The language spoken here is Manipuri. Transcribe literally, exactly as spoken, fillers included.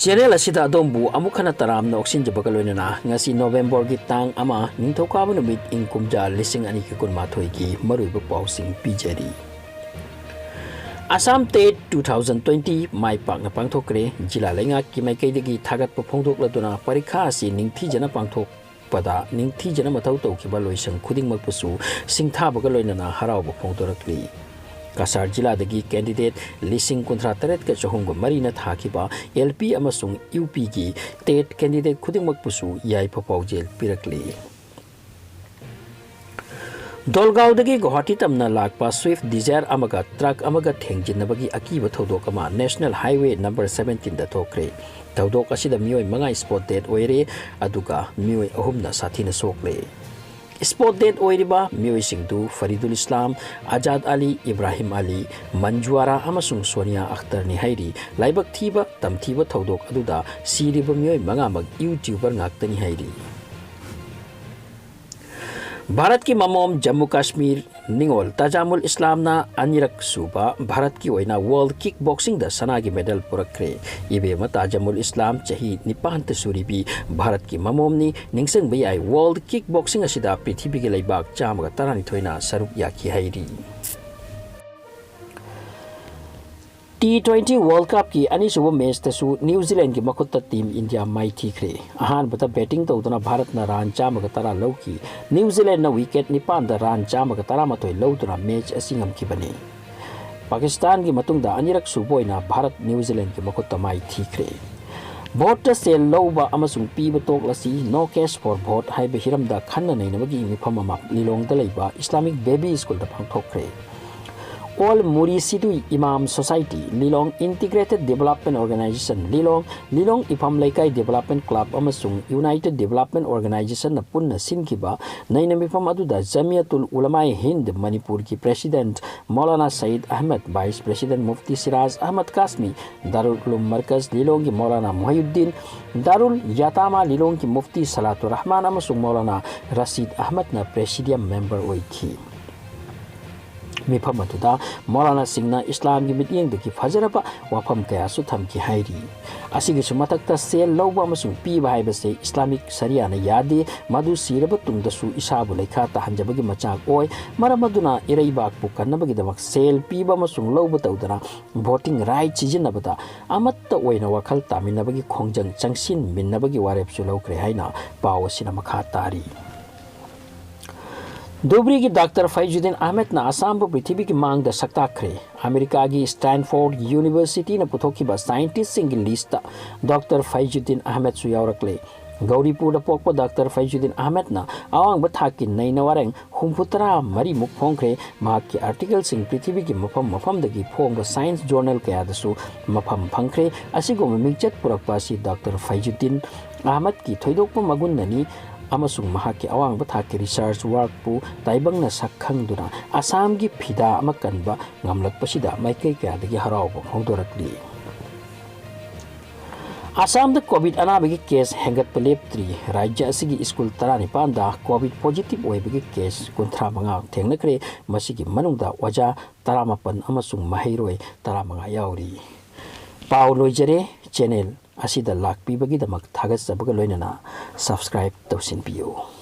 ꯆꯦꯅꯦꯜ ꯑꯁꯤꯗ ꯑꯗꯣꯝꯕꯨ ꯑꯃꯨꯛ ꯍꯟꯅ ꯇꯔꯥꯝꯅ ꯑꯣꯛꯁꯤꯟꯖꯕꯒ ꯂꯣꯏꯅꯅ ꯉꯁꯤ ꯅꯣꯕꯦꯝꯕꯔꯒꯤ ꯇꯥꯡ ꯑꯃ, ꯅꯤꯡꯊꯧꯀꯥꯕ ꯅꯨꯃꯤꯠ, ꯏꯪ ꯀꯨꯝꯖꯥ ꯂꯤꯁꯤꯡ ꯑꯅꯤꯒꯤ ꯀꯨꯟꯃꯥꯊꯣꯏꯒꯤ ꯃꯔꯨꯑꯣꯏꯕ ꯄꯥꯎꯁꯤꯡ ꯄꯤꯖꯔꯤ꯫ ꯑꯁꯥꯝ ꯇꯦꯠ two thousand twenty ꯃꯥꯏ ꯄꯥꯛꯅ ꯄꯥꯡꯊꯣꯛꯈ꯭ꯔꯦ꯫ ꯖꯤꯂꯥ ꯂꯩꯉꯥꯛꯀꯤ ꯃꯥꯏꯀꯩꯗꯒꯤ ꯊꯥꯒꯠꯄ ꯐꯣꯡꯗꯣꯛꯂꯗꯨꯅ ꯄꯔꯤꯈꯥ ꯑꯁꯤ ꯅꯤꯡꯊꯤꯖꯅ ꯄꯥꯡꯊꯣꯛꯄꯗ ꯅꯤꯡꯊꯤꯖꯅ ꯃꯊꯧ ꯇꯧꯈꯤꯕ ꯂꯣꯏꯁꯪ ꯈꯨꯗꯤꯡꯃꯛꯄꯨꯁꯨ ꯁꯤꯡꯊꯥꯕꯒ ꯂꯣꯏꯅꯅ ꯍꯔꯥꯎꯕ ꯐꯣꯡꯗꯣꯔꯛꯂꯤ꯫ ꯀꯁꯥꯔ ꯖꯤꯂꯥꯗꯒꯤ candidate ꯂꯤꯁꯤꯡ ꯀꯨꯟꯊ꯭ꯔꯥ ꯇꯔꯦꯠꯀ ꯆꯍꯨꯝꯒ ꯃꯔꯤꯅ ꯊꯥꯈꯤꯕ ꯑꯦꯜ ꯄꯤ ꯑꯃꯁꯨꯡ ꯌꯨ ꯄꯤꯒꯤ ꯇꯦꯠ candidate ꯈꯨꯗꯤꯡꯃꯛꯄꯨꯁꯨ ꯌꯥꯏꯐ ꯄꯥꯎꯖꯦꯜ ꯄꯤꯔꯛꯂꯤ꯫ ꯗꯣꯜꯒꯥꯎꯗꯒꯤ ꯒꯨꯋꯥꯍꯥꯇꯤ ꯇꯝꯅ ꯂꯥꯛꯄ Swift Dzire ꯑꯃꯒ truck ꯑꯃꯒ ꯊꯦꯡꯖꯤꯟꯅꯕꯒꯤ ꯑꯀꯤꯕ ꯊꯧꯗꯣꯛ ꯑꯃ National Highway number seventeen ꯗ ꯊꯣꯛꯈ꯭ꯔꯦ꯫ ꯊꯧꯗꯣꯛ ꯑꯁꯤꯗ ꯃꯤꯑꯣꯏ ꯃꯉꯥ spot dead ꯑꯣꯏꯔꯦ, ꯑꯗꯨꯒ ꯃꯤꯑꯣꯏ ꯑꯍꯨꯝꯅ ꯁꯥꯊꯤꯅ ꯁꯣꯛꯂꯦ꯫ Spot dead ꯑꯣꯏꯔꯤꯕ ꯃꯤꯑꯣꯏꯁꯤꯡꯗꯨ ꯐꯔꯤꯗꯨꯜ ꯏꯁꯂꯥꯝ, ꯑꯖꯥꯗ ꯑꯂꯤ, ꯏꯕ꯭ꯔꯥꯍꯤꯝ ꯑꯂꯤ, ꯃꯟꯖꯨꯋꯥꯔꯥ ꯑꯃꯁꯨꯡ ꯁꯣꯅꯤꯌꯥ ꯑꯈꯇꯔꯅꯤ ꯍꯥꯏꯔꯤ꯫ ꯂꯥꯏꯕꯛ ꯊꯤꯕ ꯇꯝꯊꯤꯕ ꯊꯧꯗꯣꯛ ꯑꯗꯨꯗ ꯁꯤꯔꯤꯕ ꯃꯤꯑꯣꯏ ꯃꯉꯥꯃꯛ YouTuber ꯉꯥꯛꯇꯅꯤ ꯍꯥꯏꯔꯤ꯫ ꯚꯥꯔꯠꯀꯤ ꯃꯃꯣꯝ ꯖꯝꯃꯨ ꯀꯥꯁꯃꯤꯔ ꯅꯤꯉꯣꯜ ꯇꯥꯖꯥꯃꯨꯜ ꯏꯁꯂꯥꯝꯅ ꯑꯅꯤꯔꯛ ꯁꯨꯕ ꯚꯥꯔꯠꯀꯤ ꯑꯣꯏꯅ World Kick Boxing ꯗ ꯁꯅꯥꯒꯤ medal ꯄꯨꯔꯛꯈ꯭ꯔꯦ꯫ ꯏꯕꯦꯝꯃ ꯇꯥꯖꯥꯃꯨꯜ ꯏꯁꯂꯥꯝ ꯆꯍꯤ ꯅꯤꯄꯥꯟꯇ ꯁꯨꯔꯤꯕꯤ ꯚꯥꯔꯠꯀꯤ ꯃꯃꯣꯝꯅꯤ꯫ ꯅꯤꯡꯁꯤꯡꯕ ꯌꯥꯏ, World Kick Boxing ꯑꯁꯤꯗ ꯄ꯭ꯔꯤꯊꯤꯕꯤꯒꯤ ꯂꯩꯕꯥꯛ ꯆꯥꯝꯃꯒ ꯇꯔꯥꯅꯤꯊꯣꯏꯅ ꯁꯔꯨꯛ ꯌꯥꯈꯤ ꯍꯥꯏꯔꯤ꯫ T twenty World Cup ꯀꯤ ꯑꯅꯤꯁꯨꯕ match ꯇꯁꯨ New Zealand ꯒꯤ ꯃꯈꯨꯠꯇ Team India ꯃꯥꯏꯊꯤꯈ꯭ꯔꯦ꯫ ꯑꯍꯥꯟꯕꯗ batting ꯇꯧꯗꯨꯅ ꯚꯥꯔꯠꯅ run ꯆꯥꯝꯃꯒ ꯇꯔꯥ ꯂꯧꯈꯤ꯫ New Zealand ꯅ wicket ꯅꯤꯄꯥꯟꯗ run ꯆꯥꯝꯃꯒ ꯇꯔꯥꯃꯥꯊꯣꯏ ꯂꯧꯗꯨꯅ match ꯑꯁꯤ ꯉꯝꯈꯤꯕꯅꯤ꯫ ꯄꯥꯀꯤꯁꯇꯥꯟꯒꯤ ꯃꯇꯨꯡꯗ ꯑꯅꯤꯔꯛ ꯁꯨꯕ ꯑꯣꯏꯅ ꯚꯥꯔꯠ New Zealand ꯒꯤ ꯃꯈꯨꯠꯇ ꯃꯥꯏꯊꯤꯈ꯭ꯔꯦ꯫ Vote ꯇ ꯁꯦꯜ ꯂꯧꯕ ꯑꯃꯁꯨꯡ ꯄꯤꯕ ꯇꯣꯛꯂꯁꯤ, No Cash for Vote ꯍꯥꯏꯕ ꯍꯤꯔꯝꯗ ꯈꯟꯅ ꯅꯩꯅꯕꯒꯤ ꯃꯤꯐꯝ ꯑꯃ ꯂꯤꯂꯣꯡꯗ ꯂꯩꯕ Islamic Baby School ꯗ ꯄꯥꯡꯊꯣꯛꯈ꯭ꯔꯦ꯫ All Murisidui Imam Society, Lilong Integrated Development Organization, Lilong, Lilong Ipham Leikai Development Club ꯑꯃꯁꯨꯡ United Development Organization ꯅ ꯄꯨꯟꯅ ꯁꯤꯟꯈꯤꯕ ꯅꯩꯅ ꯃꯤꯐꯝ ꯑꯗꯨꯗ Jamiatul Ulama-e Hind ꯃꯅꯤꯄꯨꯔꯒꯤ President Maulana Sayed Ahmad, Vice President Mufti Siraj Ahmad ꯀꯥꯁꯃꯤ, ꯗꯥꯔꯨꯜ ꯎꯂꯨꯝ ꯃꯔꯀꯖ ꯂꯤꯂꯣꯡꯒꯤ Maulana ꯃꯨꯍꯩꯌꯨꯗꯗꯤꯟ, ꯗꯥꯔꯨꯜ ꯌꯥꯇꯥꯃꯥ ꯂꯤꯂꯣꯡꯒꯤ Mufti ꯁꯂꯥꯇꯨꯔ Rahman ꯑꯃꯁꯨꯡ ꯃꯧꯂꯥꯅꯥ ꯔꯁꯤꯗ ꯑꯍꯃꯗꯅ presidium member ꯑꯣꯏꯈꯤ꯫ ꯃꯤꯐꯝ ꯑꯗꯨꯗ ꯃꯧꯂꯥꯅꯥꯁꯤꯡꯅ ꯏꯁꯂꯥꯝꯒꯤ ꯃꯤꯠꯌꯦꯡꯗꯒꯤ ꯐꯖꯔꯕ ꯋꯥꯐꯝ ꯀꯌꯥꯁꯨ ꯊꯝꯈꯤ ꯍꯥꯏꯔꯤ꯫ ꯑꯁꯤꯒꯤꯁꯨ ꯃꯊꯛꯇ, ꯁꯦꯜ ꯂꯧꯕ ꯑꯃꯁꯨꯡ ꯄꯤꯕ ꯍꯥꯏꯕꯁꯦ ꯏꯁꯂꯥꯃꯤꯛ ꯁꯔꯤꯌꯥꯅ ꯌꯥꯗꯦ, ꯃꯗꯨ ꯁꯤꯔꯕ ꯇꯨꯡꯗꯁꯨ ꯏꯁꯥꯕꯨ ꯂꯩꯈꯥ ꯇꯥꯍꯟꯖꯕꯒꯤ ꯃꯆꯥꯛ ꯑꯣꯏ꯫ ꯃꯔꯝ ꯑꯗꯨꯅ ꯏꯔꯩꯕꯥꯛꯄꯨ ꯀꯟꯅꯕꯒꯤꯗꯃꯛ ꯁꯦꯜ ꯄꯤꯕ ꯑꯃꯁꯨꯡ ꯂꯧꯕ ꯇꯧꯗꯅ voting right ꯁꯤꯖꯤꯟꯅꯕꯗ ꯑꯃꯠꯇ ꯑꯣꯏꯅ ꯋꯥꯈꯜ ꯇꯥꯃꯤꯟꯅꯕꯒꯤ ꯈꯣꯡꯖꯪ ꯆꯪꯁꯤꯟꯃꯤꯟꯅꯕꯒꯤ ꯋꯥꯔꯦꯞꯁꯨ ꯂꯧꯈ꯭ꯔꯦ ꯍꯥꯏꯅ ꯄꯥꯎ ꯑꯁꯤꯅ ꯃꯈꯥ ꯇꯥꯔꯤ꯫ ꯙꯨꯕ꯭ꯔꯤꯒꯤ ꯗꯥꯛꯇꯔ ꯐꯩꯖꯨꯗꯤꯟ ꯑꯍꯃꯦꯗꯅ ꯑꯁꯥꯝꯕꯨ ꯄ꯭ꯔꯤꯊꯤꯕꯤꯒꯤ ꯃꯥꯡꯗ ꯁꯛꯇꯥꯛꯈ꯭ꯔꯦ꯫ ꯑꯃꯦꯔꯤꯀꯥꯒꯤ ꯁ꯭ꯇꯦꯟꯐꯣꯔꯗ ꯌꯨꯅꯤꯚꯔꯁꯤꯇꯤꯅ ꯄꯨꯊꯣꯛꯈꯤꯕ ꯁꯥꯏꯟꯇꯤꯁꯁꯤꯡꯒꯤ ꯂꯤꯁꯇ ꯗꯥꯛꯇꯔ ꯐꯩꯖꯨꯗꯤꯟ ꯑꯍꯃꯦꯗꯁꯨ ꯌꯥꯎꯔꯛꯂꯦ꯫ ꯒꯧꯔꯤꯄꯨꯔꯗ ꯄꯣꯛꯄ ꯗꯥꯛꯇꯔ ꯐꯩꯖꯨꯗꯤꯟ ꯑꯍꯃꯦꯗꯅ ꯑꯋꯥꯡꯕ ꯊꯥꯛꯀꯤ ꯅꯩꯅ ꯋꯥꯔꯦꯡ ꯍꯨꯝꯐꯨ ꯇꯔꯥ ꯃꯔꯤꯃꯨꯛ ꯐꯣꯡꯈ꯭ꯔꯦ꯫ ꯃꯍꯥꯛꯀꯤ ꯑꯥꯔꯇꯤꯀꯜꯁꯤꯡ ꯄ꯭ꯔꯤꯊꯤꯕꯤꯒꯤ ꯃꯐꯝ ꯃꯐꯝꯗꯒꯤ ꯐꯣꯡꯕ ꯁꯥꯏꯟꯁ ꯖꯣꯔꯅꯦꯜ ꯀꯌꯥꯗꯁꯨ ꯃꯐꯝ ꯐꯪꯈ꯭ꯔꯦ꯫ ꯑꯁꯤꯒꯨꯝꯕ ꯃꯤꯡꯆꯠ ꯄꯨꯔꯛꯄ ꯑꯁꯤ ꯗꯥꯛꯇꯔ ꯐꯩꯖꯨꯗꯤꯟ ꯑꯍꯃꯗꯀꯤ ꯊꯣꯏꯗꯣꯛꯄ ꯃꯒꯨꯟꯅꯅꯤ ꯑꯃꯁꯨꯡ ꯃꯍꯥꯛꯀꯤ ꯑꯋꯥꯡꯕ ꯊꯥꯛꯀꯤ ꯔꯤꯁꯔꯆ ꯋꯥꯔꯛꯄꯨ ꯇꯥꯏꯕꯪꯅ ꯁꯛ ꯈꯪꯗꯨꯅ ꯑꯁꯥꯝꯒꯤ ꯐꯤꯗꯥ ꯑꯃ ꯀꯟꯕ ꯉꯝꯂꯛꯄꯁꯤꯗ ꯃꯥꯏꯀꯩ ꯀꯌꯥꯗꯒꯤ ꯍꯔꯥꯎꯕ ꯐꯣꯡꯗꯣꯔꯛꯂꯤ꯫ ꯑꯁꯥꯝꯗ ꯀꯣꯚꯤꯗ ꯑꯅꯥꯕꯒꯤ ꯀꯦꯁ ꯍꯦꯟꯒꯠꯄ ꯂꯦꯞꯇ꯭ꯔꯤ꯫ ꯔꯥꯖ꯭ꯌ ꯑꯁꯤꯒꯤ ꯁ꯭ꯀꯨꯜ ꯇꯔꯥꯅꯤꯄꯥꯟꯗ ꯀꯣꯚꯤꯗ ꯄꯣꯖꯤꯇꯤꯚ ꯑꯣꯏꯕꯒꯤ ꯀꯦꯁ ꯀꯨꯟꯊ꯭ꯔꯥ ꯃꯉꯥ ꯊꯦꯡꯅꯈ꯭ꯔꯦ꯫ ꯃꯁꯤꯒꯤ ꯃꯅꯨꯡꯗ ꯑꯣꯖꯥ ꯇꯔꯥꯃꯥꯄꯟ ꯑꯃꯁꯨꯡ ꯃꯍꯩꯔꯣꯏ ꯇꯔꯥꯃꯉꯥ ꯌꯥꯎꯔꯤ꯫ ꯄꯥꯎ ꯂꯣꯏꯖꯔꯦ꯫ ꯆꯦꯅꯦꯜ ꯑꯁꯤꯗ ꯂꯥꯛꯄꯤꯕꯒꯤꯗꯃꯛ ꯊꯥꯒꯠꯆꯕꯒ ꯂꯣꯏꯅꯅ subscribe ꯇꯧꯁꯤꯟꯕꯤꯌꯨ꯫